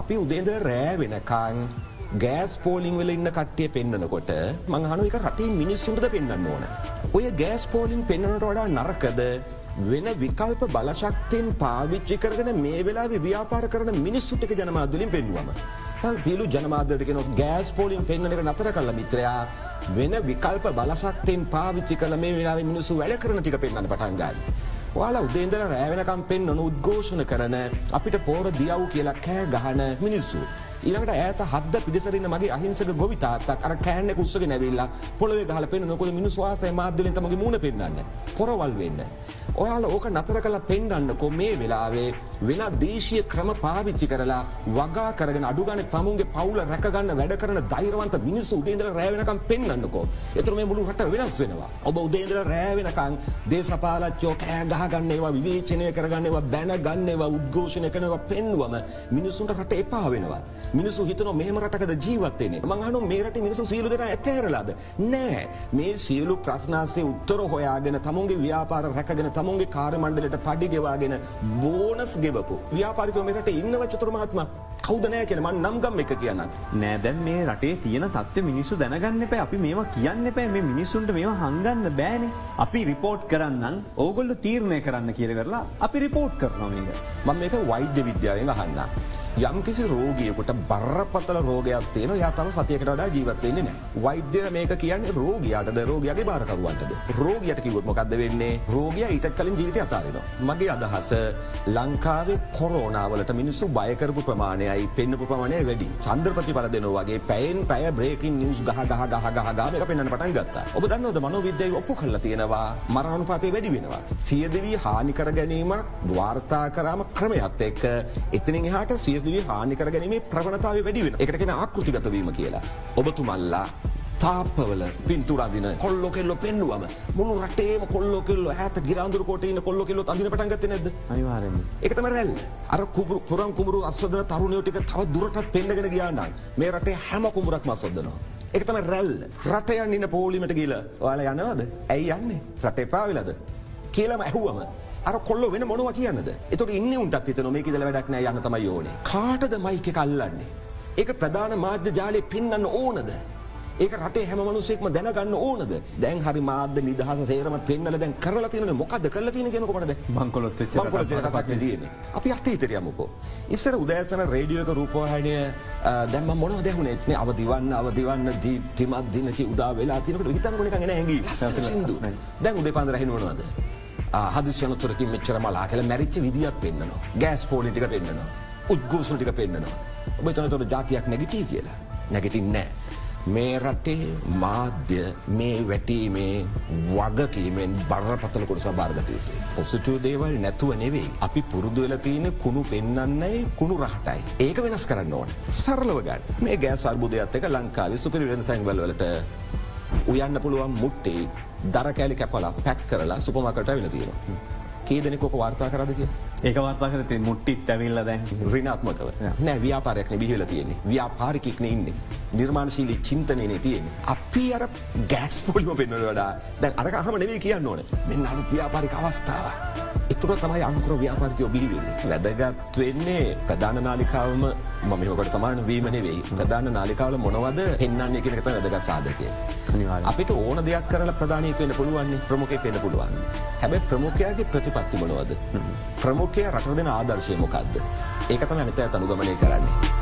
අපි උදේ ඉඳලා රෑ වෙනකන් ගෑස් පෝලිං වල ඉන්න කට්ටිය පෙන්නනකොට මං අහනවා ඒක රටේ මිනිස්සුන්ටද පෙන්වන්න ඕන. ඔය ගෑස් පෝලිං පෙන්නනට වඩා නරකද වෙන විකල්ප බලශක්තියෙන් පාවිච්චි කරගෙන මේ වෙලාවේ ව්‍යාපාර කරන මිනිස්සු ටික ජනමාධ්‍ය වලින් පෙන්නුවම. මං සියලු ජනමාධ්‍ය වලට කියනවා ගෑස් පෝලිං පෙන්නන එක නතර කරලා මිත්‍රයා වෙන විකල්ප බලශක්තියෙන් පාවිච්චි කරලා මේ වෙලාවේ මිනිස්සු වැඩ කරන ටික පෙන්වන්න පටන් ගන්න. ඔයාලා උදේ ඉඳලා රෑ වෙනකම් පෙන්වන උද්ඝෝෂණ කරන අපිට පෝර දියව් කියලා කෑ ගහන මිනිස්සු. ඊළඟට ඈත හද්ද පිටිසර ඉන්න මගේ අහිංසක ගොවි තාත්තක් අර can එක උස්සගෙන ඇවිල්ලා පොළවේ ගහලා පෙන්වන මොකද මිනිස්සු ආසයි මාධ්‍ය වලින් තමගේ මූණ පෙන්වන්න. පොරවල් වෙන්න. ඔයාලා ඕක නතර කරලා පෙන්වන්නකෝ මේ වෙලාවේ වෙන දේශීය ක්‍රම පාවිච්චි කරලා වගා කරගෙන අඩු ගානේ තමුන්ගේ පවුල රැක ගන්න වැඩ කරන ධෛර්යවන්ත මිනිස්සු උදේ ඉඳලා රෑ වෙනකම් පෙන්වන්නකෝ. ඒතර මේ මුළු රට වෙනස් වෙනවා. ඔබ උදේ ඉඳලා රෑ වෙනකම් දේශපාලච්චෝ කෑ ගහ ගන්න ඒවා විවේචනය කරගන්න ඒවා බැන ගන්න ඒවා උද්ඝෝෂණය කරන ඒවා පෙන්නුවම මිනිස්සුන්ට රට එපා වෙනවා. මිනිස්සු හිතනවා මෙහෙම රටකද ජීවත් වෙන්නේ. මං අහනවා මේ රටේ මිනිස්සු සියලු දෙනා ඇතෑරලාද? නෑ. මේ සියලු ප්‍රශ්න ASCII උත්තර හොයාගෙන තමුන්ගේ ව්‍යාපාර රැකගෙන තමුන්ගේ කාර්ය මණ්ඩලයට පඩි ගෙවාගෙන බෝනස් ගෙවපු ව්‍යාපාරිකයෝ මේ රටේ ඉන්නව චතුර මහත්මයා. කවුද නෑ කියලා මං නම් ගම් එක කියන්නම්. නෑ දැන් මේ රටේ තියෙන තත්ත්වය මිනිස්සු දැනගන්න එපා. අපි මේවා කියන්න එපා. මේ මිනිස්සුන්ට මේවා හංගන්න බෑනේ. අපි රිපෝට් කරන්නම් ඕගොල්ලෝ තීරණය කරන්න කියලා කරලා අපි රිපෝට් කරනවා මේක. මම මේක වෛද්‍ය විද්‍යාවෙන් අහන්නම්. යම් කිසි රෝගියෙකුට බරපතල රෝගයක් තියෙනවා, එයා තව සතියකට වඩා ජීවත් වෙන්නේ නැහැ. වෛද්‍යවරයා මේක කියන්නේ රෝගියාටද රෝගියාගේ බාරකරුවන්ටද? රෝගියාට කිව්වොත් මොකද්ද වෙන්නේ? රෝගියා ඊට කලින් ජීවිතය අතාරිනවා. මගේ අදහස ලංකාවේ කොරෝනා වලට මිනිස්සු බය කරපු ප්‍රමාණයයි පෙන්නපු ප්‍රමාණයයි වැඩි. චන්ද්‍ර ප්‍රතිඵල දෙනවා වගේ පැයෙන් පැය බ්‍රේකින් නිවුස් ගහ ගහ ගහ ගහ ගහ මේක පෙන්වන්න පටන් ගත්තා. ඔබ දන්නවද මනෝවිද්‍යාවේ ඔප්පු කරලා තියෙනවා මරණ අනුපාතය වැඩි වෙනවා. සියදිවි හානි කර ගැනීමක් වාර්තා කරාම ක්‍රමයක් එක්ක එතනින් එහාට සියදිවි හානි කර ගැනීමේ ප්‍රවණතාවය වැඩි වෙනවා. ඒකට කියන ආකෘතිගත වීම කියලා. ඔබතුමන්ලා තාප්පවල පින්තූර අඳින කොල්ලෝ කෙල්ලෝ පෙන්නුවම මුළු රටේම කොල්ලෝ කෙල්ලෝ ඈත ගිරාඳුරු කොටේ ඉන්න කොල්ලෝ කෙල්ලොත් අඳින පටන් ගත්තේ නැද්ද? අනිවාර්යෙන්ම. ඒක තමයි රැල්ල. අර කුඹුරු පුරන් කුඹුරු අස්වදන තරුණයෝ ටික තව දුරටත් පෙන්නගෙන ගියා නම් මේ රටේ හැම කුඹුරක්ම අස්වදනවා. ඒක තමයි රැල්ල. රට යන්න ඉන්න පොලිමට ගිහලා ඔයාලා යනවද? ඇයි යන්නේ? රට එපා වෙලාද? කියලාම ඇහුවම අර කොල්ලෝ වෙන මොනවා කියන්නද? ඒතකොට ඉන්නේ උන්ටත් හිතෙනවා මේක ඉඳලා වැඩක් නෑ යන්න තමයි ඕනේ. කාටද මයික් එක අල්ලන්නේ? ඒක ප්‍රධාන මාධ්‍ය ජාලයේ පෙන්වන්න ඕනද? ඒක රටේ හැම මිනිස්සෙක්ම දැනගන්න ඕනද? දැන් හරි මාධ්‍ය නිදහස සේරම පෙන්නලා දැන් කරලා තියෙනනේ මොකද්ද කරලා තියෙන්නේ කියන කොමනද? මංකොලොත් වෙච්ච රටක් නේ තියෙන්නේ. අපි අතීතයට යමුකෝ. ඉස්සර උදෑසන රේඩියෝ එක රූපවාහිනිය දැන් මම මොනවද ඇහුනේ? මේ අවදිවන්න අවදිවන්න දීප්තිමත් දිනක උදා වෙලා තියෙනකොට හිතන්නකො නිකන් එන ඇඟි. සින්දු. දැන් උදේ පාන්දර ඇහෙන මොනවද? හදිසි අනතුරකින් මෙච්චර මලා කියලා මැරිච්ච විදියක් පෙන්නනවා. ගෑස් පොලි ටික පෙන්නනවා. උද්ඝෝෂණ ටික පෙන්නනවා. ඔබ හිතන තොර ජාතියක් නැගිටී කියලා. නැගිටින්නේ නැහැ. මේ රටේ මාධ්‍ය මේ වැටීමේ වගකීමෙන් බරපතල කොටසක් බාරගත යුතුයි. පොසිටිව් දේවල් නැතුව නෙවෙයි. අපි පුරුදු වෙලා තියෙන කුණු පෙන්නන්නයි කුණු රහටයි. ඒක වෙනස් කරන්න ඕනේ. සරලව ගන්න. මේ ගෑස් අර්බුදයත් එක්ක ලංකාවේ සුපිරි වෙනසංවල වලට උයන්න පුළුවන් මුට්ටේ දර කෑලි කැපලා පැක් කරලා සුපර් මාකට් එකට ඇවිල්ලා තියෙනවා. කී දෙනෙක් ඔක වාර්තා කරාද කියලා? ඒක වාර්තා කරලා තියෙන්නේ මුට්ටිත් ඇවිල්ලා දැන් ඍණාත්මකව. නෑ ව්‍යාපාරයක් නේ බිහි වෙලා තියෙන්නේ. ව්‍යාපාරිකෙක් නේ ඉන්නේ. නිර්මාණශීලී චින්තනය නේ තියෙන්නේ. අපි අර ගෑස් පොලිම පෙන්වන වඩා දැන් අරක අහම නෙවෙයි කියන්න ඕනේ. මෙන්න අලුත් ව්‍යාපාරික අවස්ථාවක්. ඒතර තමයි අංකුර ව්‍යාපාරිකයෝ බිහි වෙන්නේ. වැදගත් වෙන්නේ ප්‍රධාන නාලිකාවම මම මෙහෙම කොට සමාන වීම නෙවෙයි. ප්‍රධාන නාලිකාවල මොනවද පෙන්වන්නේ කියන එක තමයි වැදගත් සාධකය. අනිවාර්යයෙන්. අපිට ඕන දෙයක් කරලා ප්‍රධානියෙක් වෙන්න පුළුවන් නේ, ප්‍රමුඛයෙක් වෙන්න පුළුවන්. හැබැයි ප්‍රමුඛයාගේ ප්‍රතිපත්ති මොනවද? ප්‍රමුඛයා රටට දෙන ආදර්ශය මොකද්ද? ඒක තමයි අනිත් අයත් අනුගමනය කරන්නේ.